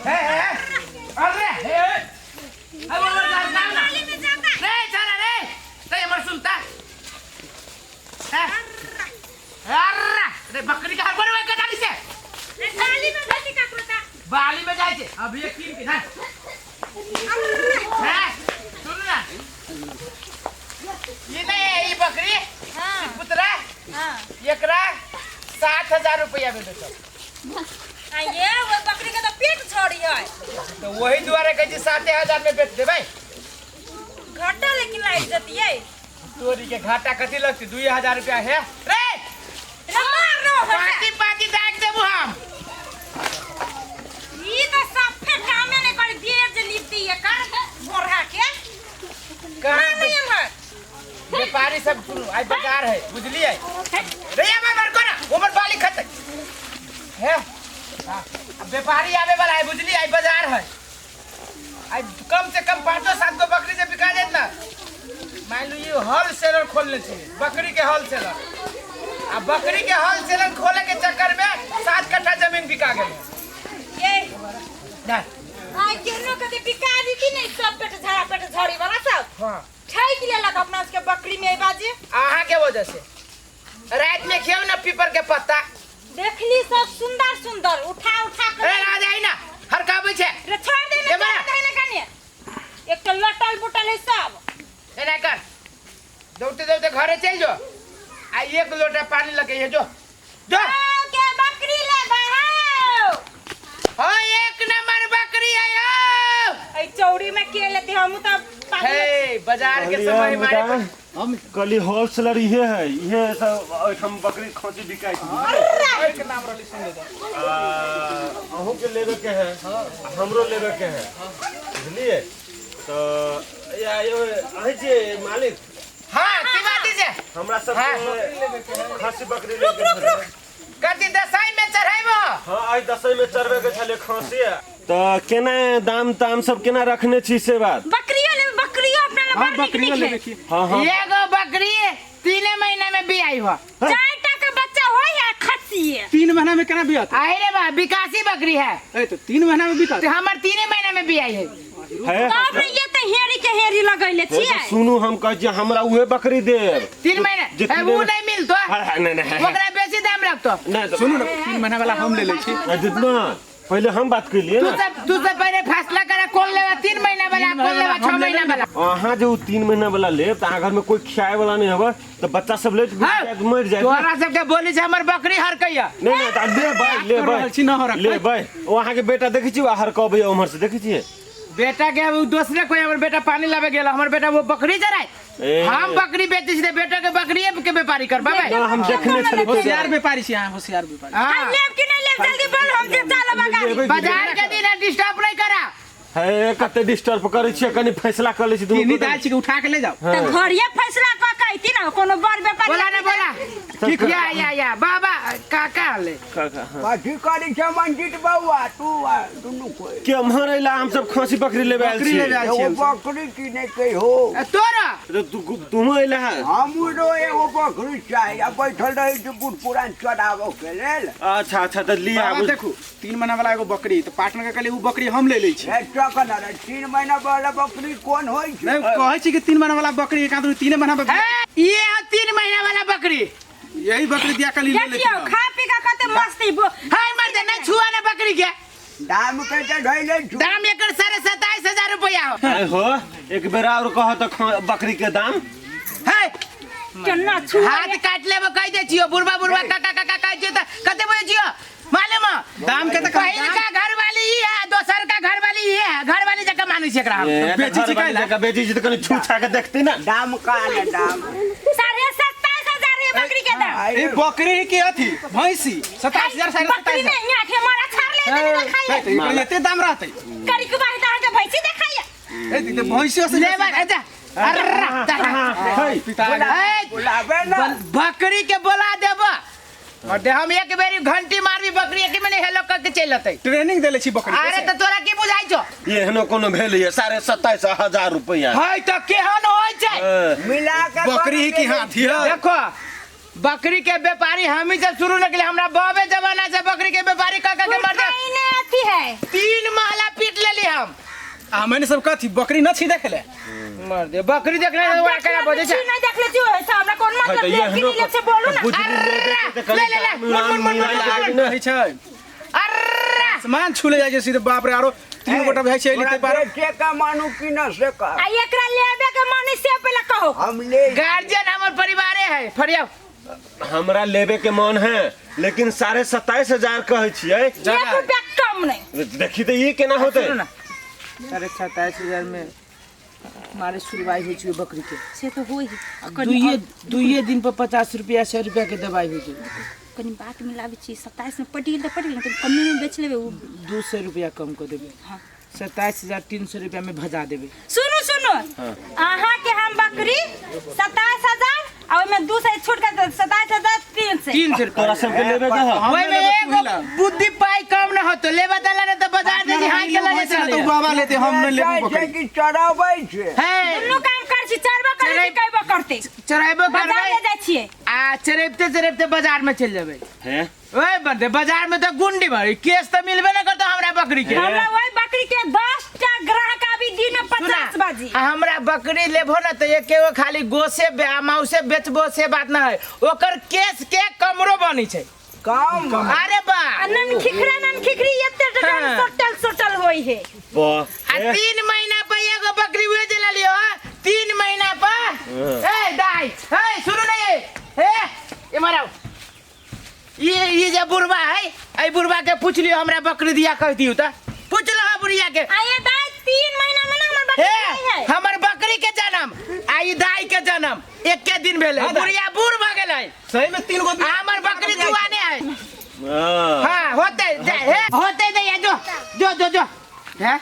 हे हे अरे हे अरे बोल जा ना नाली में जाता रे चला रे रे हमर सुनता हे अरे रे बकरी के हर बरवा के डाली से रे नाली में धरती का करता बाली में जाए छे अभी ये कीन के ना हे सुन ना ये नहीं है ये बकरी हां पुत्रा हां एकरा 7,000 रुपया में बेचब आ ये वो बकरी के तो पेट झड़ी है तो वही दुआरे कहै छी 7,000 में बेच देबै घाटा लेकिन लागि जतियै तोरी के घाटा कथी लगतै 2,000 रुपया है रे रे मार रो पाती पाती दाग देबू हम ई तो साफे कामे नहीं करी देर जे लीप दिए कर बोरहा के कहाँ मार नहीं एम्हर व्यापारी सब सुनू आइ बाजार है बुझलियै रे ये मार कोना ओमर बाली खतै हे हाँ, अब व्यापारी आवे वाला है बुझलियै आइ बाजार है आइ कम से कम पाँचो सात गो बकरी जे बिका जायत ना मान लू ई होलसेलर खोलने छी बकरी के होलसेलर आ बकरी के होलसेलर खोले के चक्कर में 7 कट्ठा जमीन बिका गेल ये ना आइ केनो कते बिका दी नहीं सब पेट झड़ा पेट झड़ी वाला सब हाँ ठैक लेलक अपना सबके बकरी में बाजी अहाँ के वजह से रात में खियाओ ना पीपर के पत्ता देखली सब सुंदर सुंदर उठा उठा ए के राजा आई ना हरकाबै छै रे छोड़ दे ए ना बा। छोड़ दे ना कने एक तो लटल बुटल है सब एना कर दौड़ते दौड़ते घरे चल जो आ एक लोटा पानी लगे है जो जो आओ के बकरी ले बहाओ हाँ एक नंबर बकरी है हो ए चौड़ी में के लेते हम तो पागल हे बाजार के समय मारे पर- हम कहली होलसेलर इहे है इहे सब एहिठाम बकरी खसी बिकाइ छै के नाम रहली सुन लेता आ, अहूँ के लेबे के है हमरो लेबे के है बुझलिए तऽ या यो अहीं छियै मालिक हाँ की बात है हमरा सब हाँ। खसी बकरी लेके छलै। कथी दसाई में चढ़ाइबो हाँ आइ दसैँ में चढ़बे के छलै खसी तऽ केना दाम ताम सब केना रखने छी से बात बकरियो ले बकरियो अपना ला हाँ बड़ नीक बकरियो नीक लेबे है की हाँ हाँ एगो बकरी 3 महीना में बियाई हो चार टा के बच्चा होय है खसी है 3 महीना में केना बियात आहि रे बा विकासी बकरी है ए तो 3 महीना में बिकत तो हमर 3 महीना में बियाई है है तब रे ये तो हेरी के हेरी लगैले हे तऽ छियै सुनू हम कहै छियै हमरा उहे बकरी देब 3 महीना जे ए, तीने ऊ नहीं मिलतो हाँ, हाँ, नहीं, नहीं, ओकरा बेसी दाम लगतो नहीं तऽ सुनू ना 3 महीना वाला हम ले लै छी जितना पहिले हम बात कैलिए तू ना सब तू सब पहले फैसला करा कौन लेवा 3 महीना वाला तीन कौन महीना लेवा वाला 6 हम ले महीना लेबै। वाला अहाँ जे उ 3 महीना वाला लेब तऽ अहाँ घर में कोई खियाए वाला नहीं हबे तऽ बच्चा सब लेट हाँ, मरि जायत तोरा सबके बोली छै हमर बकरी हरकैया नहीं नहीं तऽ लेबै लेबै रहल छी, न हरकतै। लेबै ओ अहाँके बेटा देखै छी हरकबै उम्हर से देखै छियै बेटा के अब दूसरे कोई हमर बेटा पानी लावे गेल हमर बेटा वो बकरी चराए ए। हम बकरी बेचै छी बेटा के बकरिए के व्यापारी करबाबै ना हम देखने छलियै होशियार व्यापारी छी अहाँ होशियार व्यापारी हाँ हम लेब कि नहीं लेब जल्दी बोल हम जे चलब गाड़ी लेबै बाजार के दिन डिस्टर्ब नहीं करा हे कते डिस्टर्ब करै छियै कनी फैसला कऽ लै छी दुनू किन्नी गोटा। दाल छी के उठा के ले जाओ तऽ घरिये फैसला कऽ के अइती ने कोनो बड़ व्यापारी बोला ना बोला की या या या बाबा काका ले काका, हाँ। कथी करै छै मंजित बौआ तू आ दुनू कोइ के एम्हर अइला हम सब खसी बकरी लेबे आयल बकरी छी लेबे आयल एगो छी हमसब। बकरी किनै के हो तोरा तो तू अइला है हमरो एगो बकरी चाही आ बैठल रहै छी बूढ़ पुरान चढ़ाबऽ के लेल अच्छा अच्छा तऽ लिअ बाबा आबू देखू 3 महीना वाला एगो बकरी तऽ पार्टनर के कहलियै उ बकरी हम ले लै छी हे चकन रे 3 महीना वाला बकरी कोन होइ छै नहीं कहै छी कि 3 महीना वाला बकरी एक आदमी 3 महीना पर हे, ये है 3 महीना वाला बकरी यही बकरी दिया कल ले लै छी देखियौ खा पी के कते मस्ती हाय मर्द नहीं छुआ ना बकरी के दाम कते धैले छु दाम एकर 27,500 रुपया हो आइ हो एक बेर और कह तऽ बकरी के दाम हे केना छुआ हाथ काट लेबो कह दे छियो बुढ़बा बुढ़बा काका काका कह छियो त कते बजे छियो मालूम है दाम के तऽ पहिल का घर वाली ई है दोसर का घर वाली ई है घर वाली जगह मानै छै एकरा हम। ए, तऽ बेचै छी घरवाली काल्हि? जकाँ बेचै छी तऽ कनी छू छा के देखती ना दाम का ने दाम 27,500 ये बकरी के दाम आइ ई बकरी के अथी भैंसी 27,000 साढ़े बकरी 27,000 नहीं यहाँ के मारा छाड़ ले तनी देखाइए हे, तऽ एकर एते दाम रहतै करी के बाहि अहाँ के भैंसी देखाइए हे, तऽ भैंसियो से लेबर अच्छा अर्रा है पिता ए, बुलाबे ना बकरी के बोला देब और दे हम एक बेरी घंटी मारबी बकरी एक महीने हेलो करके चलि अतै ट्रेनिंग देले छी बकरी के अरे से। तऽ तोरा की बुझाइ छौ एहनो कोनो भेल ये 27,500 रुपया है तऽ केहन होइ छै मिला के बकरी ही की हाथी है देखो बकरी के व्यापारी हम ही से शुरू न केलिए हमरा बाबे जमाना से बकरी के व्यापारी कह कह के मर पुरखाइने अथी है 3 महला आ मैंने सब कथी बकरी न छी देखले। मर दे बकरी देखले तो ओकरा केना बजै छै। नहीं देखले छी ऐसा हमरा कोन है मतलब तऽ ले कि एहनो नहीं ले से बोलू ना। बुझली लेबे के तऽ ले, ले, ले, कनि मुन, मुन, मुन, मुन, मुन। नहीं छै। अर्रा सामान छूले जाइ छै सीधे बाप रे आरो तीन गोटा भए छै तोरा लेते बारह बेचे के मानू कि न से कह। आ एकरा लेबे के मन से पहले कहो। हम ले गार्जियन हमर परिवारे है फरियाव। हमरा लेबे के मन है लेकिन 27,500 कहै छियै। एक रुपया कम नहीं। देखी तऽ ई केना होतै। सुनू ना 27,500 में मारे सुनवाई होइ छै बकरी के। से तो होई दुइये दुइये दिन पर 50 रुपया 100 रुपया के दवाई होइ छै। कनी बात मिलाबै छी 27 में पटि गेल तऽ पटि गेल नहीं कमे में बेच लेबै उ। 200 रुपया कम कऽ देबै। हाँ। 27,300 रुपया में भजा देबै। सुनू सुनू अहाँ के हम बकरी 27,000 आ ओहिमे 200 छूट के 27,300। 300 रुपया तोरा सबके लेबे के है। ओहिमे एगो बुद्धि पाई कम न होतो लेबा दला ने तऽ बाजार दे हाथ के लगे छै तो बाबा लेते हम न लेबू जाइ छै बकरी। कि चराबै छै। है दुनू काम कर छी चरबो करै छी कहबो करते चराइबो बाजार करबै ले जाइ छियै। आ चरेबते चरेबते बाजार में चलि जेबै। हैं ओए बंदे बाजार में तो गुंडी भरी केस तो मिलबे न करतो हमरा बकरी के। हमरा वही बकरी के 10 टा ग्राहक आबी दिन में 50 बाजी। आ हमरा बकरी लेबो न तो एके गो खाली गोसे माउसे बेचबो से बात न है ओकर केस के कमरो बनी छै। कम अरे बा आ नन खिखरा नन खिखरी एते टटा हाँ। सोटल सोटल होई है। वाह आ 3 महीना पर एगो बकरी उहे जला लियो 3 महीना पर। ए दाई ए सुनू न ये ए इमर आओ ये जे बुढ़वा है ए बुढ़वा के पूछ लियो हमरा बकरी दिया कह दियो त पूछ लो बुढ़िया के। आ ये दाई 3 महीना में ना हमर बकरी नहीं है। हमर बकरी के जन्म आ ई दाई के जन्म एके दिन भेलै। बुढ़िया बूढ़ भ गेलै। सही में 3 गो हमर बकरी जुआने है। हां हां होते हे होते दे जो जो जो जो हैं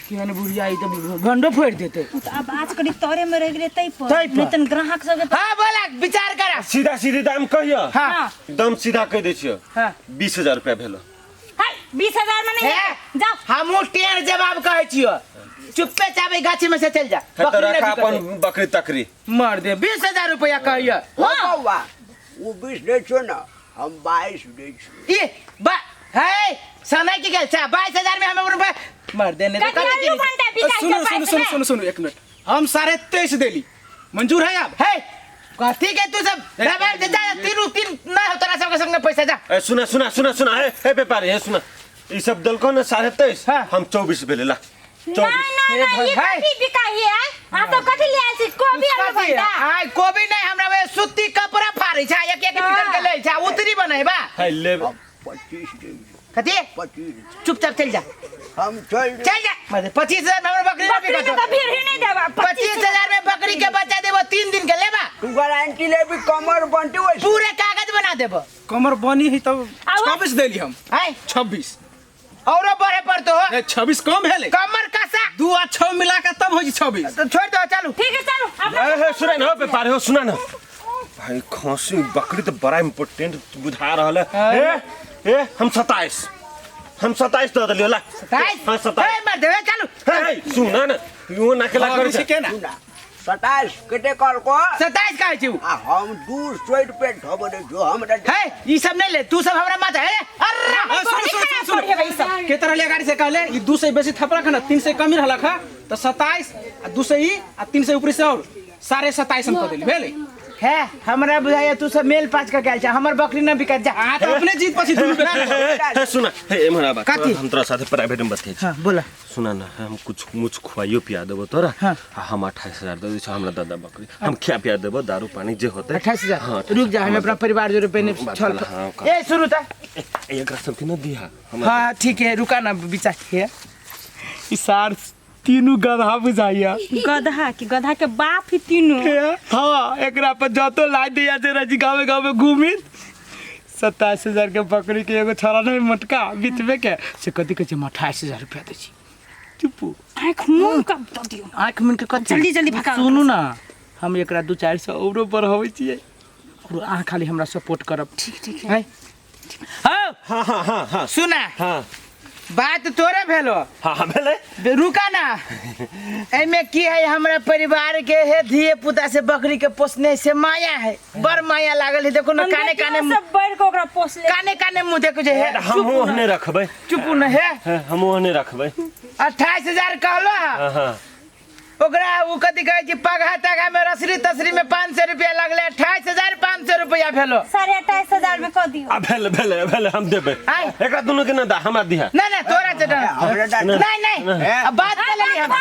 केहन बुढ़िया ई त गंडो फोड़ देते। उ त अब आज करी तोरे में रह गेलै तै पर तै पर। नहीं तन ग्राहक सब के हां बोला विचार करा सीधा सीधी दाम कहियो। हां एकदम सीधा कह दै छियो। हां 20,000 रुपया भेलो। हाय 20,000 में नहीं है जाओ। हमहू टेर जवाब कहै छियो चुप्पे चाबे गाछी में से चल जा। है तो बकरी रखा नहीं अपन बिकतै। बकरी तकरी मर दे 20,000 रुपया कहियो। हो बौआ ओ 20 दै छौ न हम 22 दै छौ। ई बा है समय की गेल छै 22,000 में हम रुपया मर दे नहीं तो कथी कथी आलू भंटा बिकाइ सुनू छै सुनू सुनू सुनू सुनू एक मिनट हम 23.5 देली मंजूर है अब। है कथी के तू सब जा जा तीन तीन ना हो तोरा सबके संगे पैसा जा। ए सुना सुना सुना सुना ए ए व्यापारी ए सुना ई सब दलको न 23.5 हाँ। हम 24 भेले ला। ना ना ना ये कथी बिकाइ है आ तो कथी ले आयल छी कोबी आलू भंटा। आय कोबी नहीं हमरा वे सूती कपड़ा फाड़ै छै एक एक मीटर के लै छै उतरी बनेबा। है ले 25 दै कथी 25 चुपचाप चल जा हम चल चल जा। मजे 25,000 में हमरा बकरी ना बकरी के बिकतो। तो भीड़ ही नहीं देबा। 25,000 में बकरी के बच्चा देबो 3 दिन के लेबा। तू गारंटी लेबी कमर बनती वैसे पूरे कागज बना देबो। कमर बनी है तब 26 देली हम। है 26 औरो बढ़े पड़तो हो। नहीं 26 कम है कमर कसा 2 आ 6 मिला के तब हो जी 26। तो छोड़ दो चलू ठीक है चलू। ए सुना ना व्यापारी हो सुना ना भाई खसी बकरी तो बड़ा इम्पोर्टेंट बुझा रहल है। ए ए हम 27 हम 27 दे देलियो ला। 27 हां 27 ए मर देबे चलू। हे सुना ना यो ना केला कर छै केना 27 कते कल को 27 कहै छी आ हम 200 रुपया ढब दे जो हमरा है ई सब नहीं ले तू सब हमरा माथा है अरे सुन सुन सुन सुन के तरह ले गाड़ी से कहले ई 200 बेसी थपरा खना 300 कमी रहलक हा त 27 आ 200 ई आ 300 ऊपर से और 27.5 हम क देली भेलै। है हमरा बुझाइया तू सब मेल पाँच का गेल छै हमर बकरी न बिकत जा। आ त अपने जीत पछि दुनू हे सुना हे एमहर आबा कथी? हम तोरा साथे प्राइवेट में बतियाइ छी। हां बोला सुना ना हम कुछ मुछ खुआइयो पिया देबो तोरा। हाँ। आ हम 28,000 दे दै छौ हमरा दादा बकरी हम खिया पिया देबो दारू पानी जे होतै। 28,000 हां रुक जा हम अपना परिवार जोरे पहिने छल हां ए शुरू त एकरा सबके न दिहा। हां ठीक है रुका ना विचार है ई सार तीनू गधा बुझाइया। गधा की गधा के बाप ही तीनू। हाँ एकरा पर जतो ला दिया जे रजी गावे गावे घूमी 27,000 के बकरी के एगो छड़ा नहीं मटका बीच में के से कथी कहै छै 28,000 रुपया दै छी। चुपू आँख मुँह का दऽ दियौ। आँख मुन के कथी जल्दी जल्दी भगाउ। सुनू ना हम एकरा 200-400 औरो बढ़ाबै छियै और अहाँ खाली हमरा सपोर्ट करब। ठीक ठीक है हाँ हां हां हां हां सुना हां बात तोरे भेलो। हाँ हाँ भेलै। रुका ना, एमे की है हमरा परिवार के है धिये पुता से बकरी के पोसने से माया है, बड़ माया लागल है। देखो ना हम काने बेटियों काने से बढ़ के ओकरा पोस ले। काने काने मुँह देखो जे है। हमहूँ ओहने रखबै। चुप न है। हाँ, हमहूँ ओहने रखबै। 28,000 कहलो है। हाँ हाँ। ओकरा उ कथी कहै छै पगहा तगहा में रसरी तसरी में 500 रुपया लगले, 28,500 रुपया भेलो। 28,500 में कह दियो। आ भेल भेल भेल हम देबै। आय। एकरा दुनू के ना दा, हमरा दिहा। नहीं नहीं तोरा चटा हमरा दा- नहीं नहीं अब बात कर लेली हम।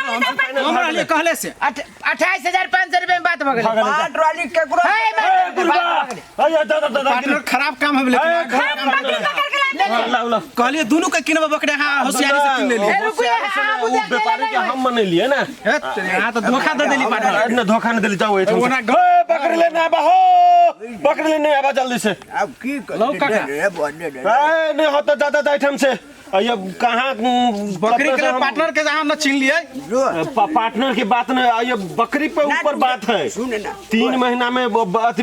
हम रहलिए कहले से। 28,500 रुपया में बात भऽ गेलै। बात रहली केकरो। हे, ए, गुरुबा! अरे, दा, दा, दा, दा, पार्टनर खराब काम हम लेकिन ए, खराब काम बकरी पकड़ के ला। हाँ, लाउ, लाउ। कहलिए दुनू के किनबा बकरे, हाँ होशियारी से किन लेलिए। ए, रुकू, हाँ, उ व्यापारी के हम मनेलिए ना। हे, यहाँ तो धोखा दे देली पार्टनर। ना धोखा न देली, जाओ एठाम से। ओना ए, बकरी लेने आबा हो, बकरी लेने आबा जल्दी से। अब की कर लौ काका। दे दे, दे दे। ए, नहीं होता, जा, जा, जा एठाम से। आ, ये कहाँ, बकरी के कतऽ से हम- पार्टनर के अहाँ न छीन लिए। जो पार्टनर की बात नहीं, आ, ये बकरी पे ना, ऊपर बात है। सुन ना। 3 महीना में अथी,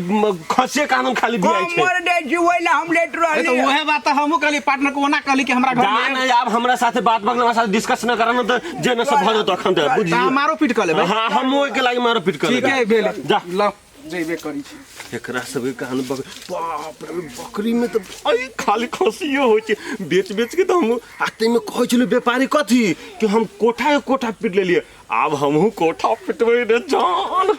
खसिए कानून खाली बियाई छै। कमर दे छी ओहि ला हम लेट ए, रहली। तो वह बात हमहू कहली पार्टनर को, ओना कहली कि हमरा घर जा में नहीं, आब हमरा साथे बात बगल हमरा साथे डिस्कस न करन त जे न सब भऽ जेतौ अखन त बुझ। तऽ मारो पीट कऽ लेबै। हाँ, हम ओहि के लागि मारो पीट कर ठीक है भेल। जा। लौ जेबे करी छी। एकरा सबके कहानी बाप रे, बकरी में तऽ अइ खाली खसियो होइ छै बेच बेच के। तऽ हम आ ताहिमे कहै छलै व्यापारी कथी कि हम कोठा के कोठा पीट लेलियै, आब हमहूँ कोठा पिटबै रे जान।